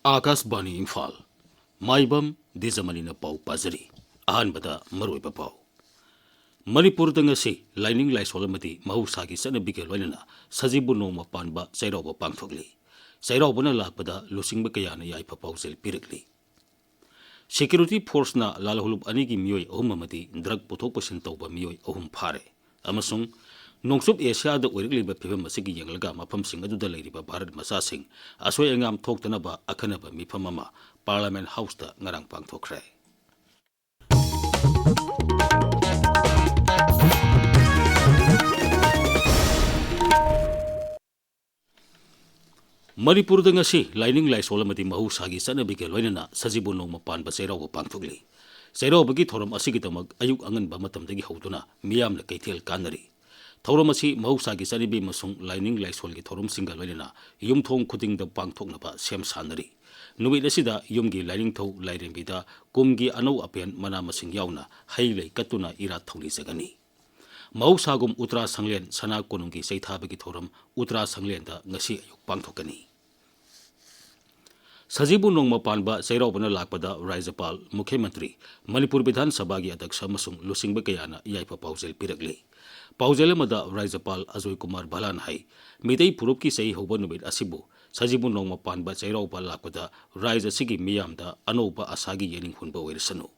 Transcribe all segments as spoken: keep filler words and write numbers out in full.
ꯑꯥꯀꯥꯁꯕꯥꯅꯤ ꯏꯝꯐꯥꯜ꯫ ꯃꯥꯏꯕꯝ ꯗꯤꯖꯃꯅꯤꯅ ꯄꯥꯎ ꯄꯥꯖꯔꯤ꯫ ꯑꯍꯥꯟꯕꯗ ꯃꯔꯨꯑꯣꯏꯕ ꯄꯥꯎ꯫ ꯃꯅꯤꯄꯨꯔꯗ ꯉꯁꯤ ꯂꯥꯏꯅꯤꯡ ꯂꯥꯏꯁꯣꯜ ꯑꯃꯗꯤ ꯃꯍꯧꯁꯥꯒꯤ ꯆꯠꯅꯕꯤꯒ ꯂꯣꯏꯅꯅ ꯁꯖꯤꯕꯨ ꯅꯣꯡꯃ ꯄꯥꯟꯕ ꯆꯩꯔꯥꯎꯕ ꯄꯥꯡꯊꯣꯛꯂꯤ꯫ ꯆꯩꯔꯥꯎꯕꯅ ꯂꯥꯛꯄꯗ ꯂꯨꯆꯤꯡꯕ ꯀꯌꯥꯅ ꯌꯥꯏꯐ ꯄꯥꯎꯖꯦꯜ ꯄꯤꯔꯛꯂꯤ꯫ Security forceꯅ ꯂꯥꯜꯍꯧꯂꯨꯞ ꯑꯅꯤꯒꯤ ꯃꯤꯑꯣꯏ ꯑꯍꯨꯝ ꯑꯃꯗꯤ drug ꯄꯨꯊꯣꯛ ꯄꯨꯁꯤꯟ ꯇꯧꯕ ꯃꯤꯑꯣꯏ ꯑꯍꯨꯝ ꯐꯥꯔꯦ꯫ ꯑꯃꯁꯨꯡ ꯅꯣꯡꯆꯨꯞ ꯑꯦꯁꯤꯌꯥꯗ ꯑꯣꯏꯔꯛꯂꯤꯕ ꯐꯤꯕꯝ ꯑꯁꯤꯒꯤ ꯌꯦꯡꯂꯒ ꯃꯐꯝꯁꯤꯡ ꯑꯗꯨꯗ ꯂꯩꯔꯤꯕ ꯚꯥꯔꯠ ꯃꯆꯥꯁꯤꯡ ꯑꯁꯣꯏ ꯑꯉꯥꯝ ꯊꯣꯛꯇꯅꯕ ꯑꯈꯟꯅꯕ ꯃꯤꯐꯝ ꯑꯃ Parliament Houseꯇ ꯉꯔꯥꯡ ꯄꯥꯡꯊꯣꯛꯈ꯭ꯔꯦ꯫ ꯃꯅꯤꯄꯨꯔꯗ ꯉꯁꯤ ꯂꯥꯏꯅꯤꯡ ꯂꯥꯏꯁꯣꯜ ꯑꯃꯗꯤ ꯃꯍꯧꯁꯥꯒꯤ ꯆꯠꯅꯕꯤꯒ ꯂꯣꯏꯅꯅ ꯁꯖꯤꯕꯨ ꯅꯣꯡꯃ ꯄꯥꯟꯕ ꯆꯩꯔꯥꯎꯕ ꯄꯥꯡꯊꯣꯛꯂꯤ꯫ ꯆꯩꯔꯥꯎꯕꯒꯤ ꯊꯧꯔꯝ ꯑꯁꯤꯒꯤꯗꯃꯛ ꯑꯌꯨꯛ ꯑꯉꯟꯕ ꯃꯇꯝꯗꯒꯤ ꯍꯧꯗꯨꯅ ꯃꯤꯌꯥꯝꯅ ꯀꯩꯊꯦꯜ ꯀꯥꯅꯔꯤ꯫ ꯊꯧꯔꯝ ꯑꯁꯤ ꯃꯍꯧꯁꯥꯒꯤ ꯆꯠꯅꯕꯤ ꯑꯃꯁꯨꯡ ꯂꯥꯏꯅꯤꯡ ꯂꯥꯏꯁꯣꯜꯒꯤ ꯊꯧꯔꯝꯁꯤꯡꯒ ꯂꯣꯏꯅꯅ ꯌꯨꯝꯊꯣꯡ ꯈꯨꯗꯤꯡꯗ ꯄꯥꯡꯊꯣꯛꯅꯕ ꯁꯦꯝ ꯁꯥꯅꯔꯤ꯫ ꯅꯨꯃꯤꯠ ꯑꯁꯤꯗ ꯌꯨꯝꯒꯤ ꯂꯥꯏꯅꯤꯡꯊꯧ ꯂꯥꯏꯔꯦꯝꯕꯤꯗ ꯀꯨꯝꯒꯤ ꯑꯅꯧ ꯑꯄꯦꯟ ꯃꯅꯥ ꯃꯁꯤꯡ ꯌꯥꯎꯅ ꯍꯩ ꯂꯩ ꯀꯠꯇꯨꯅ ꯏꯔꯥꯠ ꯊꯧꯅꯤꯖꯒꯅꯤ꯫ ꯃꯍꯧꯁꯥꯒꯨꯝ ꯎꯇ꯭ꯔꯥ ꯁꯪꯂꯦꯟ ꯁꯅꯥ ꯀꯣꯅꯨꯡꯒꯤ ꯆꯩꯊꯥꯕꯒꯤ ꯊꯧꯔꯝ ꯎꯇ꯭ꯔꯥ ꯁꯪꯂꯦꯟꯗ ꯉꯁꯤ ꯑꯌꯨꯛ ꯄꯥꯡꯊꯣꯛꯀꯅꯤ꯫ ꯁꯖꯤꯕꯨ ꯅꯣꯡꯃ ꯄꯥꯟꯕ ꯆꯩꯔꯥꯎꯕꯅ ꯂꯥꯛꯄꯗ ꯔꯥꯖ꯭ꯌꯄꯥꯜ, ꯃꯨꯈ꯭ꯌ ꯃꯟꯇ꯭ꯔꯤ, ꯃꯅꯤꯄꯨꯔ ꯕꯤꯙꯥꯟ ꯁꯚꯥꯒꯤ ꯑꯗ꯭ꯌꯛꯁ ꯑꯃꯁꯨꯡ ꯂꯨꯆꯤꯡꯕ ꯀꯌꯥꯅ ꯌꯥꯏꯐ ꯄꯥꯎꯖꯦꯜ ꯄꯤꯔꯛꯂꯤ꯫ ꯄꯥꯎꯖꯦꯜ ꯑꯃꯗ ꯔꯥꯖ꯭ꯌꯄꯥꯜ ꯑꯖꯣꯏ ꯀꯨꯃꯥꯔ ꯚꯂꯥꯟ ꯍꯥꯏ, ꯃꯤꯇꯩ ꯐꯨꯔꯨꯞꯀꯤ ꯆꯍꯤ ꯍꯧꯕ ꯅꯨꯃꯤꯠ ꯑꯁꯤꯕꯨ ꯁꯖꯤꯕꯨ ꯅꯣꯡꯃ ꯄꯥꯟꯕ ꯆꯩꯔꯥꯎꯕ ꯂꯥꯛꯄꯗ ꯔꯥꯖ꯭ꯌ ꯑꯁꯤꯒꯤ ꯃꯤꯌꯥꯝꯗ ꯑꯅꯧꯕ ꯑꯥꯁꯥꯒꯤ ꯌꯦꯅꯤꯡ ꯍꯨꯟꯕ ꯑꯣꯏꯔꯁꯅꯨ꯫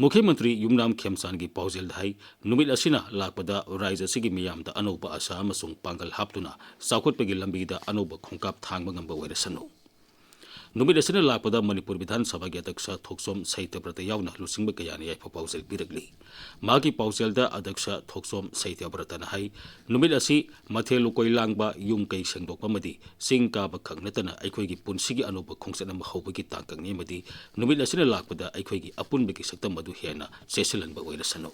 ꯃꯨꯈ꯭ꯌ ꯃꯟꯇ꯭ꯔꯤ ꯌꯨꯝꯅꯥꯝ ꯈꯦꯝꯆꯥꯟꯒꯤ ꯄꯥꯎꯖꯦꯜꯗ ꯍꯥꯏ, ꯅꯨꯃꯤꯠ ꯑꯁꯤꯅ ꯂꯥꯛꯄꯗ ꯔꯥꯖ꯭ꯌ ꯑꯁꯤꯒꯤ ꯃꯤꯌꯥꯝꯗ ꯑꯅꯧꯕ ꯑꯥꯁꯥ ꯑꯃꯁꯨꯡ ꯄꯥꯡꯒꯜ ꯍꯥꯞꯇꯨꯅ ꯆꯥꯎꯈꯠꯄꯒꯤ ꯂꯝꯕꯤꯗ ꯑꯅꯧꯕ ꯈꯣꯡꯀꯥꯞ ꯊꯥꯡꯕ ꯉꯝꯕ ꯑꯣꯏꯔꯁꯅꯨ꯫ ꯅꯨꯃꯤꯠ ꯑꯁꯤꯅ ꯂꯥꯛꯄꯗ ꯃꯅꯤꯄꯨꯔ ꯕꯤꯙꯥꯟ ꯁꯚꯥꯒꯤ ꯑꯗ꯭ꯌꯛꯁ ꯊꯣꯛꯆꯣꯝ ꯁꯍꯤꯇ꯭ꯌꯕ꯭ꯔꯇ ꯌꯥꯎꯅ ꯂꯨꯆꯤꯡꯕ ꯀꯌꯥꯅ ꯌꯥꯏꯐ ꯄꯥꯎꯖꯦꯜ ꯄꯤꯔꯛꯂꯤ꯫ ꯃꯍꯥꯛꯀꯤ ꯄꯥꯎꯖꯦꯜꯗ ꯑꯗ꯭ꯌꯛꯁ ꯊꯣꯛꯆꯣꯝ ꯁꯍꯤꯇ꯭ꯌꯕ꯭ꯔꯇꯅ ꯍꯥꯏ, ꯅꯨꯃꯤꯠ ꯑꯁꯤ ꯃꯊꯦꯜ ꯂꯨꯀꯣꯏ ꯂꯥꯡꯕ, ꯌꯨꯝ ꯀꯩ ꯁꯦꯡꯗꯣꯛꯄ ꯑꯃꯗꯤ ꯆꯤꯡ ꯀꯥꯕ ꯈꯛ ꯅꯠꯇꯅ ꯑꯩꯈꯣꯏꯒꯤ ꯄꯨꯟꯁꯤꯒꯤ ꯑꯅꯧꯕ ꯈꯣꯡꯆꯠ ꯑꯃ ꯍꯧꯕꯒꯤ ꯇꯥꯡꯀꯛꯅꯤ ꯑꯃꯗꯤ ꯅꯨꯃꯤꯠ ꯑꯁꯤꯅ ꯂꯥꯛꯄꯗ ꯑꯩꯈꯣꯏꯒꯤ ꯑꯄꯨꯟꯕꯒꯤ ꯁꯛꯇꯝ ꯑꯗꯨ ꯍꯦꯟꯅ ꯆꯦꯠꯁꯤꯜꯍꯟꯕ ꯑꯣꯏꯔꯁꯅꯨ꯫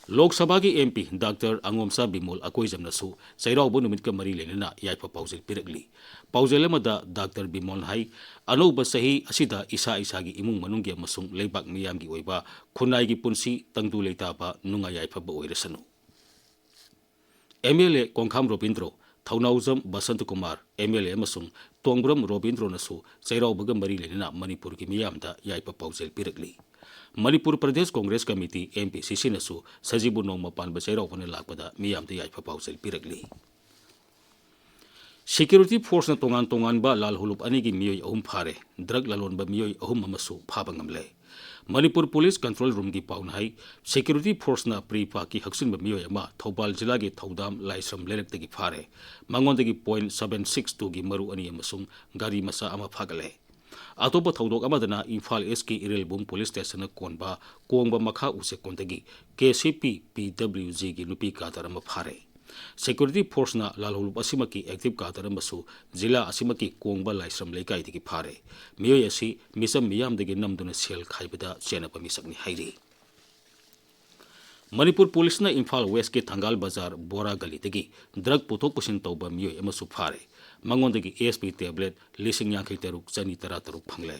ꯂꯣꯛ ꯁꯚꯥꯒꯤ MP ꯗꯥꯛꯇꯔ ꯑꯉꯣꯝꯆꯥ ꯕꯤꯃꯣꯜ ꯑꯀꯣꯏꯖꯝꯅꯁꯨ ꯆꯩꯔꯥꯎꯕ ꯅꯨꯃꯤꯠꯀ ꯃꯔꯤ ꯂꯩꯅꯅ ꯌꯥꯏꯐ ꯄꯥꯎꯖꯦꯜ ꯄꯤꯔꯛꯂꯤ꯫ ꯄꯥꯎꯖꯦꯜ ꯑꯃꯗ ꯗꯥꯛꯇꯔ ꯕꯤꯃꯣꯜꯅ ꯍꯥꯏ, ꯑꯅꯧꯕ ꯆꯍꯤ ꯑꯁꯤꯗ ꯏꯁꯥ ꯏꯁꯥꯒꯤ ꯏꯃꯨꯡ ꯃꯅꯨꯡꯒꯤ ꯑꯃꯁꯨꯡ ꯂꯩꯕꯥꯛ ꯃꯤꯌꯥꯝꯒꯤ ꯑꯣꯏꯕ ꯈꯨꯟꯅꯥꯏꯒꯤ ꯄꯨꯟꯁꯤ ꯇꯪꯗꯨ ꯂꯩꯇꯥꯕ, ꯅꯨꯡꯉꯥꯏ ꯌꯥꯏꯐꯕ ꯑꯣꯏꯔꯁꯅꯨ꯫ MLA Kongkham Robindro Thounaojam Basanta Kumar, M L A ꯑꯃꯁꯨꯡ ꯇꯣꯡꯕ꯭ꯔꯝ ꯔꯣꯕꯤꯟꯗ꯭ꯔꯣꯅꯁꯨ ꯆꯩꯔꯥꯎꯕꯒ ꯃꯔꯤ ꯂꯩꯅꯅ ꯃꯅꯤꯄꯨꯔꯒꯤ ꯃꯤꯌꯥꯝꯗ ꯌꯥꯏꯐ ꯄꯥꯎꯖꯦꯜ ꯄꯤꯔꯛꯂꯤ꯫ Manipur Pradesh congress committee, M P C ꯁꯤꯅꯁꯨ ꯁꯖꯤꯕꯨ ꯅꯣꯡꯃ ꯄꯥꯟꯕ ꯆꯩꯔꯥꯎꯕꯅ ꯂꯥꯛꯄꯗ ꯃꯤꯌꯥꯝꯗ ꯌꯥꯏꯐ ꯄꯥꯎꯖꯦꯜ ꯄꯤꯔꯛꯂꯤ꯫ ꯁꯦꯀ꯭ꯌꯨꯔꯤꯇꯤ ꯐꯣꯔꯁꯅ ꯇꯣꯉꯥꯟ ꯇꯣꯉꯥꯟꯕ ꯂꯥꯜꯍꯧꯂꯨꯞ ꯑꯅꯤꯒꯤ ꯃꯤꯑꯣꯏ ꯑꯍꯨꯝ ꯐꯥꯔꯦ꯫ ꯗ꯭ꯔꯒ ꯂꯂꯣꯟꯕ ꯃꯤꯑꯣꯏ ꯑꯍꯨꯝ ꯑꯃꯁꯨ ꯐꯥꯕ ꯉꯝꯂꯦ꯫ ꯃꯅꯤꯄꯨꯔ ꯄꯨꯂꯤꯁ ꯀꯟꯇ꯭ꯔꯣꯜ ꯔꯨꯝꯒꯤ ꯄꯥꯎꯅ ꯍꯥꯏ, ꯁꯦꯀ꯭ꯌꯨꯔꯤꯇꯤ ꯐꯣꯔꯁꯅ ꯄ꯭ꯔꯤ ꯄꯥꯛꯀꯤ ꯍꯛꯆꯤꯟꯕ ꯃꯤꯑꯣꯏ ꯑꯃ ꯊꯧꯕꯥꯜ ꯖꯤꯂꯥꯒꯤ ꯊꯧꯗꯥꯝ ꯂꯥꯏꯁ꯭ꯔꯝ ꯂꯩꯔꯛꯇꯒꯤ ꯐꯥꯔꯦ꯫ ꯃꯉꯣꯟꯗꯒꯤ ꯄꯣꯏꯟ ꯁꯕꯦꯟ ꯁꯤꯛꯁ ꯇꯨꯒꯤ ꯃꯔꯨ ꯑꯅꯤ ꯑꯃꯁꯨꯡ ꯒꯥꯔꯤ ꯃꯆꯥ ꯑꯃ ꯐꯥꯒꯠꯂꯦ꯫ ꯑꯇꯣꯞꯄ ꯊꯧꯗꯣꯛ ꯑꯃꯗꯅ ꯏꯝꯐꯥꯜ ꯏꯁꯀꯤ ꯏꯔꯤꯜꯕꯨꯝ ꯄꯨꯂꯤꯁ ꯁ꯭ꯇꯦꯁꯟꯅ ꯀꯣꯟꯕ ꯀꯣꯡꯕ ꯃꯈꯥ ꯎꯆꯦꯛꯀꯣꯟꯗꯒꯤ ꯀꯦ ꯁꯤ ꯄꯤ ꯄꯤ ꯗꯕ꯭ꯂꯤꯎ ꯖꯤꯒꯤ ꯅꯨꯄꯤ ꯀꯥꯗꯔ ꯑꯃ ꯐꯥꯔꯦ꯫ ꯁꯦꯀ꯭ꯌꯨꯔꯤꯇꯤ ꯐꯣꯔꯁꯅ ꯂꯥꯜꯍꯧꯂꯨꯞ ꯑꯁꯤꯃꯛꯀꯤ ꯑꯦꯛꯇꯤꯚ ꯀꯥꯗꯔ ꯑꯃꯁꯨ ꯖꯤꯂꯥ ꯑꯁꯤꯃꯛꯀꯤ ꯀꯣꯡꯕ ꯂꯥꯏꯁ꯭ꯔꯝ ꯂꯩꯀꯥꯏꯗꯒꯤ ꯐꯥꯔꯦ꯫ ꯃꯤꯑꯣꯏ ꯑꯁꯤ ꯃꯤꯆꯝ ꯃꯤꯌꯥꯝꯗꯒꯤ ꯅꯝꯗꯨꯅ ꯁꯦꯜ ꯈꯥꯏꯕꯗ ꯆꯦꯟꯅꯕ ꯃꯤꯁꯛꯅꯤ ꯍꯥꯏꯔꯤ꯫ ꯃꯅꯤꯄꯨꯔ ꯄꯨꯂꯤꯁꯅ ꯏꯝꯐꯥꯜ ꯋꯦꯁꯀꯤ ꯊꯪꯒꯥꯜ ꯕꯖꯥꯔ ꯕꯣꯔꯥ ꯒꯂꯤꯗꯒꯤ ꯗ꯭ꯔꯒ ꯄꯨꯊꯣꯛ ꯄꯨꯁꯤꯟ ꯇꯧꯕ ꯃꯤꯑꯣꯏ ꯑꯃꯁꯨ ꯐꯥꯔꯦ꯫ ꯃꯉꯣꯟꯗꯒꯤ ꯑꯦꯁ ꯄꯤ ꯇꯦꯕ꯭ꯂꯦꯠ ꯂꯤꯁꯤꯡ ꯌꯥꯡꯈꯩ ꯇꯔꯨꯛ ꯆꯅꯤ ꯇꯔꯥ ꯇꯔꯨꯛ ꯐꯪꯂꯦ꯫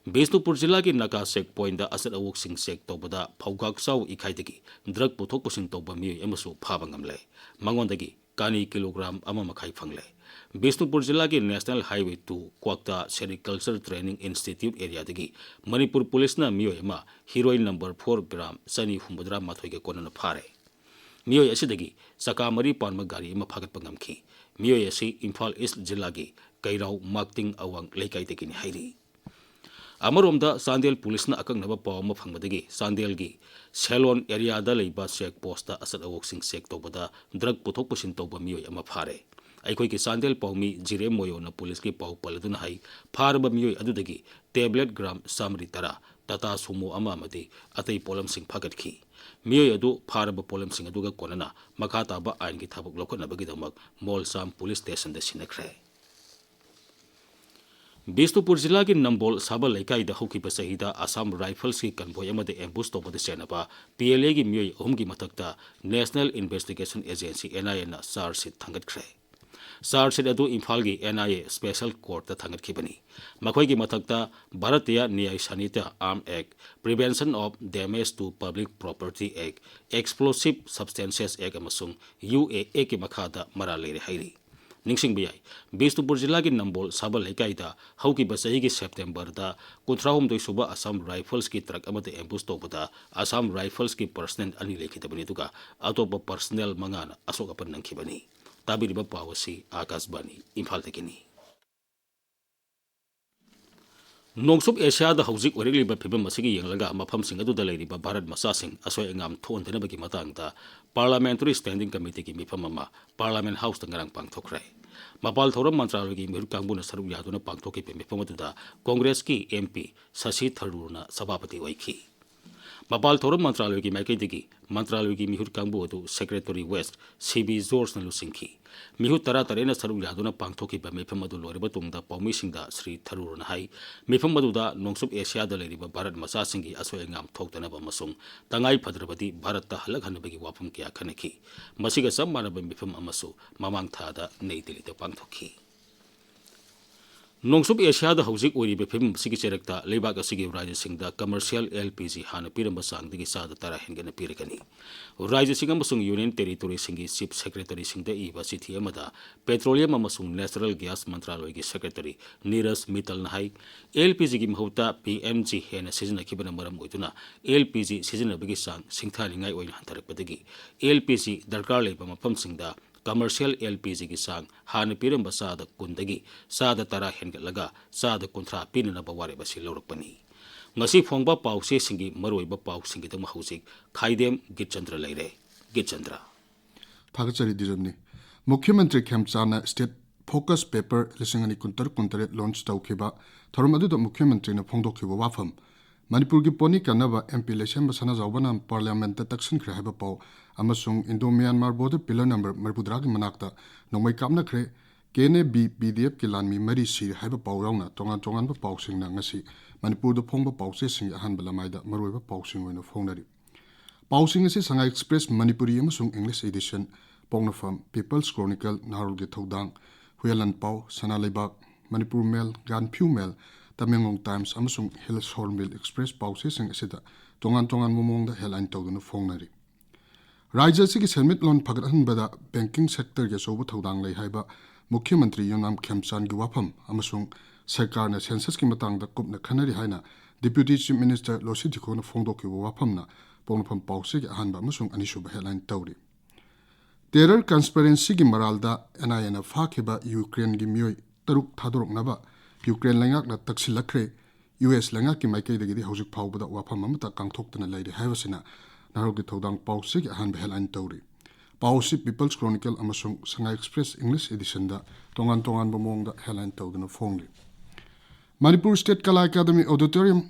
ꯕꯤꯁꯅꯨꯄꯨꯔ ꯖꯤꯂꯥꯒꯤ ꯅꯥꯒꯥ ꯆꯦꯛ ꯄꯣꯏꯟꯗ ꯑꯆꯠ ꯑꯋꯣꯛꯁꯤꯡ ꯆꯦꯛ ꯇꯧꯕꯗ ꯐꯧꯒꯥꯛꯆꯥꯎ ꯏꯀꯥꯏꯗꯒꯤ ꯗ꯭ꯔꯒ ꯄꯨꯊꯣꯛ ꯄꯨꯁꯤꯟ ꯇꯧꯕ ꯃꯤꯑꯣꯏ ꯑꯃꯁꯨ ꯐꯥꯕ ꯉꯝꯂꯦ꯫ ꯃꯉꯣꯟꯗꯒꯤ ꯀꯥꯅꯤ ꯀꯤꯂꯣꯒ꯭ꯔꯥꯝ ꯑꯃ ꯃꯈꯥꯏ ꯐꯪꯂꯦ꯫ ꯕꯤꯁꯅꯨꯄꯨꯔ ꯖꯤꯂꯥꯒꯤ ꯅꯦꯁꯅꯦꯜ ꯍꯥꯏꯋꯦ ꯇꯨ ꯀ꯭ꯋꯥꯛꯇꯥ ꯁꯦꯔꯤꯀꯜꯆꯔ ꯇ꯭ꯔꯦꯅꯤꯡ ꯏꯟꯁꯇꯤꯇ꯭ꯌꯨꯠ ꯑꯦꯔꯤꯌꯥꯗꯒꯤ ꯃꯅꯤꯄꯨꯔ ꯄꯨꯂꯤꯁꯅ ꯃꯤꯑꯣꯏ ꯑꯃ ꯍꯤꯔꯣꯏꯟ ꯅꯝꯕꯔ ꯐꯣꯔ ꯒ꯭ꯔꯥꯝ ꯆꯅꯤ ꯍꯨꯝꯐꯨꯇꯔꯥ ꯃꯥꯊꯣꯏꯒ ꯀꯣꯟꯅꯅ ꯐꯥꯔꯦ꯫ ꯃꯤꯑꯣꯏ ꯑꯁꯤꯗꯒꯤ ꯆꯀꯥ ꯃꯔꯤ ꯄꯥꯟꯕ ꯒꯥꯔꯤ ꯑꯃ ꯐꯥꯒꯠꯄ ꯉꯝꯈꯤ꯫ ꯃꯤꯑꯣꯏ ꯑꯁꯤ ꯏꯝꯐꯥꯜ ꯏꯁ ꯖꯤꯂꯥꯒꯤ ꯀꯩꯔꯥꯎ ꯃꯥꯛꯇꯤꯡ ꯑꯋꯥꯡ ꯂꯩꯀꯥꯏꯗꯒꯤꯅꯤ ꯍꯥꯏꯔꯤ꯫ ꯑꯃꯔꯣꯝꯗ ꯆꯥꯟꯗꯦꯜ ꯄꯨꯂꯤꯁꯅ ꯑꯀꯛꯅꯕ ꯄꯥꯎ ꯑꯃ ꯐꯪꯕꯗꯒꯤ ꯆꯥꯟꯗꯦꯜꯒꯤ ꯁꯦꯂꯣꯟ ꯑꯦꯔꯤꯌꯥꯗ ꯂꯩꯕ ꯆꯦꯛ ꯄꯣꯁꯇ ꯑꯆꯠ ꯑꯋꯣꯛꯁꯤꯡ ꯆꯦꯛ ꯇꯧꯕꯗ ꯗ꯭ꯔꯒ ꯄꯨꯊꯣꯛ ꯄꯨꯁꯤꯟ ꯇꯧꯕ ꯃꯤꯑꯣꯏ ꯑꯃ ꯐꯥꯔꯦ꯫ ꯑꯩꯈꯣꯏꯒꯤ ꯆꯥꯟꯗꯦꯜ ꯄꯥꯎꯃꯤ ꯖꯤꯔꯦꯝ ꯃꯣꯌꯣꯅ ꯄꯨꯂꯤꯁꯀꯤ ꯄꯥꯎ ꯄꯜꯂꯗꯨꯅ ꯍꯥꯏ, ꯐꯥꯔꯕ ꯃꯤꯑꯣꯏ ꯑꯗꯨꯗꯒꯤ ꯇꯦꯕ꯭ꯂꯦꯠ ꯒ꯭ꯔꯥꯝ ꯆꯥꯃꯔꯤ ꯇꯔꯥ, ꯇꯥꯇꯥ ꯁꯨꯃꯣ ꯑꯃ ꯑꯃꯗꯤ ꯑꯇꯩ ꯄꯣꯠꯂꯝꯁꯤꯡ ꯐꯥꯒꯠꯈꯤ꯫ ꯃꯤꯑꯣꯏ ꯑꯗꯨ ꯐꯥꯔꯕ ꯄꯣꯠꯂꯝꯁꯤꯡ ꯑꯗꯨꯒ ꯀꯣꯟꯅꯅ ꯃꯈꯥ ꯇꯥꯕ ꯑꯥꯏꯟꯒꯤ ꯊꯕꯛ ꯂꯧꯈꯠꯅꯕꯒꯤꯗꯃꯛ ꯃꯣꯜꯁꯥꯝ ꯄꯨꯂꯤꯁ ꯁ꯭ꯇꯦꯁꯟꯗ ꯁꯤꯟꯅꯈ꯭ꯔꯦ꯫ ꯕꯤꯁꯅꯨꯄꯨꯔ ꯖꯤꯂꯥꯒꯤ ꯅꯝꯕꯣꯜ ꯁꯥꯕ ꯂꯩꯀꯥꯏꯗ ꯍꯧꯈꯤꯕ ꯆꯍꯤꯗ ꯑꯁꯥꯝ ꯔꯥꯏꯐꯜꯁꯀꯤ ꯀꯟꯚꯣꯏ ꯑꯃꯗ ꯑꯦꯝꯕꯨꯁ ꯇꯧꯕꯗ ꯆꯦꯟꯅꯕ ꯄꯤ ꯑꯦꯜ ꯑꯦꯒꯤ ꯃꯤꯑꯣꯏ ꯑꯍꯨꯝꯒꯤ ꯃꯊꯛꯇ ꯅꯦꯁꯅꯦꯜ ꯏꯟꯚꯦꯁꯇꯤꯒꯦꯁꯟ ꯑꯦꯖꯦꯟꯁꯤ, ꯑꯦꯟ ꯑꯥꯏ ꯑꯦꯅ ꯆꯥꯔꯖ ꯁꯤꯠ ꯊꯥꯡꯒꯠꯈ꯭ꯔꯦ꯫ Charge sheet ꯑꯗꯨ ꯏꯝꯐꯥꯜꯒꯤ N I A special courtꯇ ꯊꯥꯡꯒꯠꯈꯤꯕꯅꯤ꯫ ꯃꯈꯣꯏꯒꯤ ꯃꯊꯛꯇ Bharatiya Nyayasahita Act, Prevention of Damage to Public Property Act, Explosive Substances Act ꯑꯃꯁꯨꯡ U A Actꯀꯤ ꯃꯈꯥꯗ ꯃꯔꯥꯜ ꯂꯩꯔꯦ ꯍꯥꯏꯔꯤ꯫ ꯅꯤꯡꯁꯤꯡꯕ ꯌꯥꯏ, ꯕꯤꯁꯅꯨꯄꯨꯔ ꯖꯤꯂꯥꯒꯤ ꯅꯝꯕꯣꯜ ꯁꯥꯕꯜ ꯂꯩꯀꯥꯏꯗ ꯍꯧꯈꯤꯕ ꯆꯍꯤꯒꯤ ꯁꯦꯞꯇꯦꯝꯕꯔꯗ ꯀꯨꯟꯊ꯭ꯔꯥꯍꯨꯝꯗꯣꯏ ꯁꯨꯕ Assam Riflesꯀꯤ truck ꯑꯃꯗ ambush ꯇꯧꯕꯗ Assam Riflesꯀꯤ personnel ꯑꯅꯤ ꯂꯩꯈꯤꯗꯕꯅꯤ, ꯑꯗꯨꯒ ꯑꯇꯣꯞꯄ personnel ꯃꯉꯥꯅ ꯑꯁꯣꯛ ꯑꯄꯟ ꯅꯪꯈꯤꯕꯅꯤ꯫ ꯇꯥꯕꯤꯔꯤꯕ ꯄꯥꯎ ꯑꯁꯤ ꯑꯥꯀꯥꯁꯕꯥꯅꯤ ꯏꯝꯐꯥꯜꯗꯒꯤꯅꯤ꯫ ꯅꯣꯡꯆꯨꯞ ꯑꯦꯁꯤꯌꯥꯗ ꯍꯧꯖꯤꯛ ꯑꯣꯏꯔꯛꯂꯤꯕ ꯐꯤꯕꯝ ꯑꯁꯤꯒꯤ ꯌꯦꯡꯂꯒ ꯃꯐꯝꯁꯤꯡ ꯑꯗꯨꯗ ꯂꯩꯔꯤꯕ ꯚꯥꯔꯠ ꯃꯆꯥꯁꯤꯡ ꯑꯁꯣꯏ ꯑꯉꯥꯝ ꯊꯣꯛꯍꯟꯗꯅꯕꯒꯤ ꯃꯇꯥꯡꯗ Parliamentary Standing Committeeꯒꯤ ꯃꯤꯐꯝ ꯑꯃ Parliament Houseꯇ ꯉꯔꯥꯡ ꯄꯥꯡꯊꯣꯛꯈ꯭ꯔꯦ꯫ ꯃꯄꯥꯜ ꯊꯧꯔꯝ ꯃꯟꯇ꯭ꯔꯥꯂꯣꯏꯒꯤ ꯃꯤꯍꯨꯠ ꯀꯥꯡꯕꯨꯅ ꯁꯔꯨꯛ ꯌꯥꯗꯨꯅ ꯄꯥꯡꯊꯣꯛꯈꯤꯕ ꯃꯤꯐꯝ ꯑꯗꯨꯗ ꯀꯣꯡꯒ꯭ꯔꯦꯁꯀꯤ M P ꯁꯁꯤ ꯊꯔꯨꯔꯅ ꯁꯚꯥꯄꯇꯤ ꯑꯣꯏꯈꯤ꯫ ꯃꯄꯥꯜ ꯊꯧꯔꯝ ꯃꯟꯇ꯭ꯔꯥꯂꯣꯏꯒꯤ ꯃꯥꯏꯀꯩꯗꯒꯤ ꯃꯟꯇ꯭ꯔꯥꯂꯣꯏꯒꯤ ꯃꯤꯍꯨꯠ ꯀꯥꯡꯕꯨ ꯑꯗꯨ Secretary West C B Georgeꯅ ꯂꯨꯆꯤꯡꯈꯤ꯫ ꯃꯤꯍꯨꯠ ꯇꯔꯥ ꯇꯔꯦꯠꯅ ꯁꯔꯨꯛ ꯌꯥꯗꯨꯅ ꯄꯥꯡꯊꯣꯛꯈꯤꯕ ꯃꯤꯐꯝ ꯑꯗꯨ ꯂꯣꯏꯔꯕ ꯇꯨꯡꯗ ꯄꯥꯎꯃꯤꯁꯤꯡꯗ ꯁ꯭ꯔꯤ ꯊꯔꯨꯔꯅ ꯍꯥꯏ, ꯃꯤꯐꯝ ꯑꯗꯨꯗ ꯅꯣꯡꯆꯨꯞ ꯑꯦꯁꯤꯌꯥꯗ ꯂꯩꯔꯤꯕ ꯚꯥꯔꯠ ꯃꯆꯥꯁꯤꯡꯒꯤ ꯑꯁꯣꯏ ꯑꯉꯥꯝ ꯊꯣꯛꯇꯅꯕ ꯑꯃꯁꯨꯡ ꯇꯉꯥꯏ ꯐꯗ꯭ꯔꯕꯗꯤ ꯚꯥꯔꯠꯇ ꯍꯜꯂꯛꯍꯟꯅꯕꯒꯤ ꯋꯥꯐꯝ ꯀꯌꯥ ꯈꯟꯅꯈꯤ꯫ ꯃꯁꯤꯒ ꯆꯞ ꯃꯥꯟꯅꯕ ꯃꯤꯐꯝ ꯑꯃꯁꯨ ꯃꯃꯥꯡ ꯊꯥꯗ ꯅꯩ ꯗꯤꯜꯂꯤꯗ ꯄꯥꯡꯊꯣꯛꯈꯤ꯫ ꯅꯣꯡꯆꯨꯞ ꯑꯦꯁꯤꯌꯥꯗ ꯍꯧꯖꯤꯛ ꯑꯣꯏꯔꯤꯕ ꯐꯤꯕꯝ ꯑꯁꯤꯒꯤ ꯆꯩꯔꯛꯇ ꯂꯩꯕꯥꯛ ꯑꯁꯤꯒꯤ ꯔꯥꯖ꯭ꯌꯁꯤꯡꯗ commercial L P G ꯍꯥꯟꯅ ꯄꯤꯔꯝꯕ ꯆꯥꯡꯗꯒꯤ ꯆꯥꯗ ꯇꯔꯥ ꯍꯦꯟꯒꯠꯅ ꯄꯤꯔꯒꯅꯤ꯫ ꯔꯥꯖ꯭ꯌꯁꯤꯡ ꯑꯃꯁꯨꯡ Union Territoryꯁꯤꯡꯒꯤ Chief Secretaryꯁꯤꯡꯗ ꯏꯕ ꯆꯤꯊꯤ ꯑꯃꯗ petroleum ꯑꯃꯁꯨꯡ natural gas ꯃꯟꯇ꯭ꯔꯥꯂꯣꯏꯒꯤ Secretary ꯅꯤꯔꯖ ꯃꯤꯇꯜꯅ ꯍꯥꯏ, L P Gꯒꯤ ꯃꯍꯨꯠꯇ P N G ꯍꯦꯟꯅ ꯁꯤꯖꯤꯟꯅꯈꯤꯕꯅ ꯃꯔꯝ ꯑꯣꯏꯗꯨꯅ L P G ꯁꯤꯖꯤꯟꯅꯕꯒꯤ ꯆꯥꯡ ꯁꯤꯡꯊꯥꯅꯤꯡꯉꯥꯏ ꯑꯣꯏꯅ ꯍꯟꯊꯔꯛꯄꯗꯒꯤ L P G ꯗꯔꯀꯥꯔ ꯂꯩꯕ ꯃꯐꯝꯁꯤꯡꯗ commercial L P Gꯒꯤ ꯆꯥꯡ ꯍꯥꯟꯅ ꯄꯤꯔꯝꯕ ꯆꯥꯗ ꯀꯨꯟꯗꯒꯤ ꯆꯥꯗ ꯇꯔꯥ ꯍꯦꯟꯒꯠꯂꯒ ꯆꯥꯗ ꯀꯨꯟꯊ꯭ꯔꯥ ꯄꯤꯅꯅꯕ ꯋꯥꯔꯦꯞ ꯑꯁꯤ ꯂꯧꯔꯛꯄꯅꯤ꯫ ꯉꯁꯤ ꯐꯣꯡꯕ ꯄꯥꯎꯆꯦꯁꯤꯡꯒꯤ ꯃꯔꯨꯑꯣꯏꯕ ꯄꯥꯎꯁꯤꯡꯒꯤꯗꯃꯛ ꯍꯧꯖꯤꯛ ꯈꯥꯏꯗꯦꯝ ꯒꯤꯠꯆꯟꯗ꯭ꯔ ꯂꯩꯔꯦ꯫ ꯒꯤꯠꯆꯟꯗ꯭ꯔ꯫ ꯊꯥꯒꯠꯆꯔꯤ ꯗꯤꯖꯝꯅꯤ꯫ ꯃꯨꯈ꯭ꯌ ꯃꯟꯇ꯭ꯔꯤ ꯈꯦꯝꯆꯥꯟꯅ State Focus Paper ꯂꯤꯁꯤꯡ ꯑꯅꯤ ꯀꯨꯟꯇꯔꯨꯛ ꯀꯨꯟꯇꯔꯦꯠ launch ꯇꯧꯈꯤꯕ ꯊꯧꯔꯝ ꯑꯗꯨꯗ ꯃꯨꯈ꯭ꯌ ꯃꯟꯇ꯭ꯔꯤꯅ ꯐꯣꯡꯗꯣꯛꯈꯤꯕ ꯋꯥꯐꯝ, ꯃꯅꯤꯄꯨꯔꯒꯤ ꯄꯣꯠꯅꯤ ꯀꯟꯅꯕ M P ꯂꯩꯁꯦꯝꯕ ꯁꯅꯥꯖꯥꯎꯕꯅ Parliamentꯇ ꯇꯛꯁꯤꯟꯈ꯭ꯔꯦ ꯍꯥꯏꯕ ꯄꯥꯎ ꯑꯃꯁꯨꯡ Indo Myanmar border pillar number ꯃꯔꯤꯐꯨꯇꯔꯥꯒꯤ ꯃꯅꯥꯛꯇ ꯅꯣꯡꯃꯩ ꯀꯥꯞꯅꯈ꯭ꯔꯦ, K N A B P D Fꯀꯤ ꯂꯥꯟꯃꯤ ꯃꯔꯤ ꯁꯤꯔꯦ ꯍꯥꯏꯕ ꯄꯥꯎ ꯌꯥꯎꯅ ꯇꯣꯉꯥꯟ ꯇꯣꯉꯥꯟꯕ ꯄꯥꯎꯁꯤꯡꯅ ꯉꯁꯤ ꯃꯅꯤꯄꯨꯔꯗ ꯐꯣꯡꯕ ꯄꯥꯎꯆꯦꯁꯤꯡꯒꯤ ꯑꯍꯥꯟꯕ ꯂꯃꯥꯏꯗ ꯃꯔꯨꯑꯣꯏꯕ ꯄꯥꯎꯁꯤꯡ ꯑꯣꯏꯅ ꯐꯣꯡꯅꯔꯤ꯫ ꯄꯥꯎꯁꯤꯡ ꯑꯁꯤ Sangai Express Manipuri ꯑꯃꯁꯨꯡ English edition ꯄꯣꯛꯅꯐꯝ, People's Chronicle, ꯅꯍꯥꯔꯣꯜꯒꯤ ꯊꯧꯗꯥꯡ, ꯍꯨꯏꯌꯥꯂꯥꯟꯄꯥꯎ, ꯁꯅꯥ ꯂꯩꯕꯥꯛ, ꯃꯅꯤꯄꯨꯔ ꯃꯦꯜ, ꯒꯥꯟꯐꯤꯎ ꯃꯦꯜ, ꯇꯃꯦꯡꯂꯣꯡ ꯇꯥꯏꯝꯁ ꯑꯃꯁꯨꯡ ꯍꯤꯜꯁ ꯍꯣꯔꯟꯕꯤꯜ ꯑꯦꯛꯁꯄ꯭ꯔꯦꯁ ꯄꯥꯎꯆꯦꯁꯤꯡ ꯑꯁꯤꯗ ꯇꯣꯉꯥꯟ ꯇꯣꯉꯥꯟꯕ ꯃꯑꯣꯡꯗ ꯍꯦꯗꯂꯥꯏꯟ ꯇꯧꯗꯨꯅ ꯐꯣꯡꯅꯔꯤ꯫ ꯔꯥꯖ꯭ꯌ ꯑꯁꯤꯒꯤ ꯁꯦꯟꯃꯤꯠꯂꯣꯟ ꯐꯒꯠꯍꯟꯕꯗ ꯕꯦꯡꯀꯤꯡ ꯁꯦꯛꯇꯔꯒꯤ ꯑꯆꯧꯕ ꯊꯧꯗꯥꯡ ꯂꯩ ꯍꯥꯏꯕ ꯃꯨꯈ꯭ꯌ ꯃꯟꯇ꯭ꯔꯤ ꯌꯨꯝꯅꯥꯝ ꯈꯦꯝꯆꯥꯟꯒꯤ ꯋꯥꯐꯝ ꯑꯃꯁꯨꯡ ꯁꯔꯀꯥꯔꯅ ꯁꯦꯟꯁꯁꯀꯤ ꯃꯇꯥꯡꯗ ꯀꯨꯞꯅ ꯈꯟꯅꯔꯤ ꯍꯥꯏꯅ ꯗꯤꯄ꯭ꯌꯨꯇꯤ ꯆꯤꯐ ꯃꯤꯅꯤꯁꯇꯔ ꯂꯣꯁꯤ ꯗꯤꯈꯣꯅ ꯐꯣꯡꯗꯣꯛꯈꯤꯕ ꯋꯥꯐꯝꯅ ꯄꯣꯛꯅꯐꯝ ꯄꯥꯎꯆꯦꯒꯤ ꯑꯍꯥꯟꯕ ꯑꯃꯁꯨꯡ ꯑꯅꯤꯁꯨꯕ ꯍꯦꯗꯂꯥꯏꯟ ꯇꯧꯔꯤ꯫ ꯇꯦꯔꯔ ꯀꯟꯁꯄꯤꯔꯦꯟꯁꯤꯒꯤ ꯃꯔꯥꯜꯗ ꯑꯦꯟ ꯑꯥꯏ ꯑꯦꯅ ꯐꯥꯈꯤꯕ ꯌꯨꯀ꯭ꯔꯦꯟꯒꯤ ꯃꯤꯑꯣꯏ ꯇꯔꯨꯛ ꯊꯥꯗꯣꯔꯛꯅꯕ ꯌꯨꯀ꯭ꯔꯦꯟ ꯂꯩꯉꯥꯛꯅ ꯇꯛꯁꯤꯜꯂꯛꯈ꯭ꯔꯦ꯫ ꯌꯨ ꯑꯦꯁ ꯂꯩꯉꯥꯛꯀꯤ ꯃꯥꯏꯀꯩꯗꯒꯤꯗꯤ ꯍꯧꯖꯤꯛ ꯐꯥꯎꯕꯗ ꯋꯥꯐꯝ ꯑꯃꯠꯇ ꯀꯥꯡꯊꯣꯛꯇꯅ ꯂꯩꯔꯤ ꯍꯥꯏꯕꯁꯤꯅ ꯅꯍꯥꯔꯣꯜꯒꯤ ꯊꯧꯗꯥꯡ ꯄꯥꯎꯆꯦꯒꯤ ꯑꯍꯥꯟꯕ ꯍꯦꯗꯂꯥꯏꯟ ꯇꯧꯔꯤ꯫ ꯄꯥꯎ ꯑꯁꯤ People's Chronicle ꯑꯃꯁꯨꯡ ꯁꯉꯥꯏ ꯑꯦꯛꯁꯄ꯭ꯔꯦꯁ ꯏꯪꯂꯤꯁ ꯏꯗꯤꯁꯟꯗ ꯇꯣꯉꯥꯟ ꯇꯣꯉꯥꯟꯕ ꯃꯑꯣꯡꯗ ꯍꯦꯗꯂꯥꯏꯟ ꯇꯧꯗꯨꯅ ꯐꯣꯡꯂꯤ꯫ ꯃꯅꯤꯄꯨꯔ ꯁ꯭ꯇꯦꯠ ꯀꯂꯥ ꯑꯦꯀꯥꯗꯃꯤ ꯑꯣꯗꯤꯇꯣꯔꯤꯌꯝ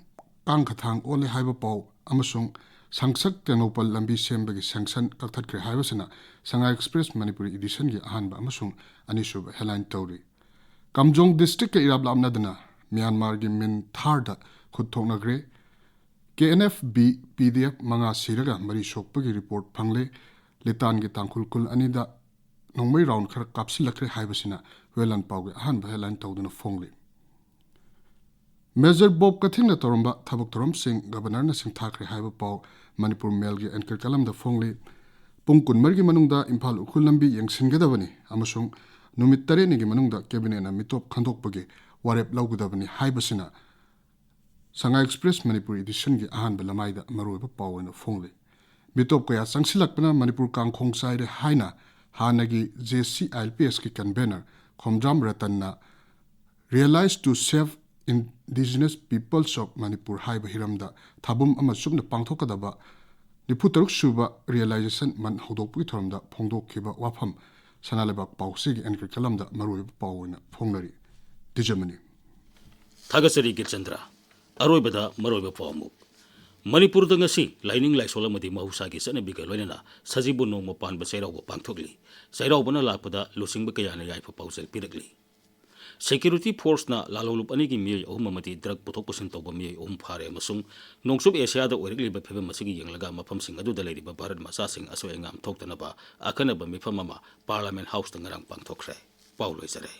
ꯀꯥꯡꯈꯊꯥꯡ ꯑꯣꯜꯂꯦ ꯍꯥꯏꯕ ꯄꯥꯎ ꯑꯃꯁꯨꯡ ꯁꯪꯁꯛ ꯇꯦꯡꯅꯧꯄꯜ ꯂꯝꯕꯤ ꯁꯦꯝꯕꯒꯤ ꯁꯦꯡꯁꯟ ꯀꯛꯊꯠꯈ꯭ꯔꯦ ꯍꯥꯏꯕꯁꯤꯅ ꯁꯉꯥꯏ ꯑꯦꯛꯁꯄ꯭ꯔꯦꯁ ꯃꯅꯤꯄꯨꯔꯤ ꯏꯗꯤꯁꯟꯒꯤ ꯑꯍꯥꯟꯕ ꯑꯃꯁꯨꯡ ꯑꯅꯤꯁꯨꯕ ꯍꯦꯗꯂꯥꯏꯟ ꯇꯧꯔꯤ꯫ ꯀꯥꯝꯖꯣꯡ ꯗꯤꯁꯇ꯭ꯔꯤꯛꯀ ꯏꯔꯥꯞ ꯂꯥꯞꯅꯗꯅ ꯃ꯭ꯌꯥꯟꯃꯥꯔꯒꯤ ꯃꯤꯟ ꯊꯥꯔꯗ ꯈꯨꯠ ꯊꯣꯛꯅꯈ꯭ꯔꯦ꯫ K N F B P D F ꯃꯉꯥ ꯁꯤꯔꯒ ꯃꯔꯤ ꯁꯣꯛꯄꯒꯤ ꯔꯤꯄꯣꯔꯠ ꯐꯪꯂꯦ꯫ ꯂꯤꯇꯥꯟꯒꯤ ꯇꯥꯡꯈꯨꯜ ꯈꯨꯜ ꯑꯅꯤꯗ ꯅꯣꯡꯃꯩ ꯔꯥꯎꯟ ꯈꯔ ꯀꯥꯞꯁꯤꯜꯂꯛꯈ꯭ꯔꯦ ꯍꯥꯏꯕꯁꯤꯅ ꯍꯨꯏꯌꯥꯂꯥꯟꯄꯥꯎꯒꯤ ꯑꯍꯥꯟꯕ ꯍꯦꯗꯂꯥꯏꯟ ꯇꯧꯗꯨꯅ ꯐꯣꯡꯂꯤ꯫ ꯃꯦꯖꯔ ꯕꯣꯕ ꯀꯊꯤꯡꯅ ꯇꯧꯔꯝꯕ ꯊꯕꯛ ꯊꯧꯔꯝꯁꯤꯡ ꯒꯕꯔꯅꯔꯅ ꯁꯤꯡꯊꯥꯈ꯭ꯔꯦ ꯍꯥꯏꯕ ꯄꯥꯎ ꯃꯅꯤꯄꯨꯔ ꯃꯦꯜꯒꯤ ꯑꯦꯡꯀꯔ ꯀꯂꯝꯗ ꯐꯣꯡꯂꯤ꯫ ꯄꯨꯡ ꯀꯨꯟꯃꯔꯤꯒꯤ ꯃꯅꯨꯡꯗ ꯏꯝꯐꯥꯜ ꯎꯈ꯭ꯔꯨꯜ ꯂꯝꯕꯤ ꯌꯦꯡꯁꯤꯟꯒꯗꯕꯅꯤ ꯑꯃꯁꯨꯡ ꯅꯨꯃꯤꯠ ꯇꯔꯦꯠꯅꯤꯒꯤ ꯃꯅꯨꯡꯗ ꯀꯦꯕꯤꯅꯦꯠꯅ ꯃꯤꯇꯣꯞ ꯈꯟꯗꯣꯛꯄꯒꯤ ꯋꯥꯔꯦꯞ ꯂꯧꯒꯗꯕꯅꯤ ꯍꯥꯏꯕꯁꯤꯅ ꯁꯉꯥꯏ ꯑꯦꯛꯁꯄ꯭ꯔꯦꯁ ꯃꯅꯤꯄꯨꯔ ꯏꯗꯤꯁꯟꯒꯤ ꯑꯍꯥꯟꯕ ꯂꯃꯥꯏꯗ ꯃꯔꯨꯑꯣꯏꯕ ꯄꯥꯎ ꯑꯣꯏꯅ ꯐꯣꯡꯂꯤ꯫ ꯃꯤꯇꯣꯞ ꯀꯌꯥ ꯆꯪꯁꯤꯜꯂꯛꯄꯅ ꯃꯅꯤꯄꯨꯔ ꯀꯥꯡꯈꯣꯡ ꯆꯥꯏꯔꯦ ꯍꯥꯏꯅ ꯍꯥꯟꯅꯒꯤ J C I L P ꯑꯦꯁꯀꯤ ꯀꯟꯚꯦꯅꯔ ꯈꯣꯝꯖꯥꯝ ꯔꯇꯟꯅ Realize to Save Indigenous Peoples of Manipur ꯍꯥꯏꯕ ꯍꯤꯔꯝꯗ ꯊꯥꯕꯨꯝ ꯑꯃ ꯆꯨꯞꯅ ꯄꯥꯡꯊꯣꯛꯀꯗꯕ ꯅꯤꯐꯨ ꯇꯔꯨꯛ ꯁꯨꯕ ꯔꯤꯌꯦꯂꯥꯏꯖꯦꯁꯟ ꯃꯟ ꯍꯧꯗꯣꯛꯄꯒꯤ ꯊꯧꯔꯝꯗ ꯐꯣꯡꯗꯣꯛꯈꯤꯕ ꯋꯥꯐꯝ ꯁꯅꯥ ꯂꯩꯕꯥꯛ ꯄꯥꯎꯆꯦꯒꯤ ꯑꯦꯡꯀꯔ ꯀꯂꯝꯗ ꯃꯔꯨꯑꯣꯏꯕ ꯄꯥꯎ ꯑꯣꯏꯅ ꯐꯣꯡꯅꯔꯤ꯫ ꯇꯤꯖꯃꯅꯤ꯫ ꯊꯥꯒꯠꯆꯔꯤ ꯒꯤꯔꯆꯟꯗ꯭ꯔ꯫ ꯑꯔꯣꯏꯕꯗ ꯃꯔꯨꯑꯣꯏꯕ ꯄꯥꯎ ꯑꯃꯨꯛ꯫ ꯃꯅꯤꯄꯨꯔꯗ ꯉꯁꯤ ꯂꯥꯏꯅꯤꯡ ꯂꯥꯏꯁꯣꯜ ꯑꯃꯗꯤ ꯃꯍꯧꯁꯥꯒꯤ ꯆꯠꯅꯕꯤꯒ ꯂꯣꯏꯅꯅ ꯁꯖꯤꯕꯨ ꯅꯣꯡꯃ ꯄꯥꯟꯕ ꯆꯩꯔꯥꯎꯕ ꯄꯥꯡꯊꯣꯛꯂꯤ꯫ ꯆꯩꯔꯥꯎꯕꯅ ꯂꯥꯛꯄꯗ ꯂꯨꯆꯤꯡꯕ ꯀꯌꯥꯅ ꯌꯥꯏꯐ ꯄꯥꯎꯖꯦꯜ ꯄꯤꯔꯛꯂꯤ꯫ Security forceꯅ ꯂꯥꯜꯍꯧꯂꯨꯞ ꯑꯅꯤꯒꯤ ꯃꯤꯑꯣꯏ ꯑꯍꯨꯝ ꯑꯃꯗꯤ drug ꯄꯨꯊꯣꯛ ꯄꯨꯁꯤꯟ ꯇꯧꯕ ꯃꯤꯑꯣꯏ ꯑꯍꯨꯝ ꯐꯥꯔꯦ ꯑꯃꯁꯨꯡ ꯅꯣꯡꯆꯨꯞ ꯑꯦꯁꯤꯌꯥꯗ ꯑꯣꯏꯔꯛꯂꯤꯕ ꯐꯤꯕꯝ ꯑꯁꯤꯒꯤ ꯌꯦꯡꯂꯒ ꯃꯐꯝꯁꯤꯡ ꯑꯗꯨꯗ ꯂꯩꯔꯤꯕ ꯚꯥꯔꯠ ꯃꯆꯥꯁꯤꯡ ꯑꯁꯣꯏ ꯑꯉꯥꯝ ꯊꯣꯛꯇꯅꯕ ꯑꯈꯟꯅꯕ ꯃꯤꯐꯝ ꯑꯃ Parliament Houseꯇ ꯉꯔꯥꯡ ꯄꯥꯡꯊꯣꯛꯈ꯭ꯔꯦ꯫ ꯄꯥꯎ ꯂꯣꯏꯖꯔꯦ꯫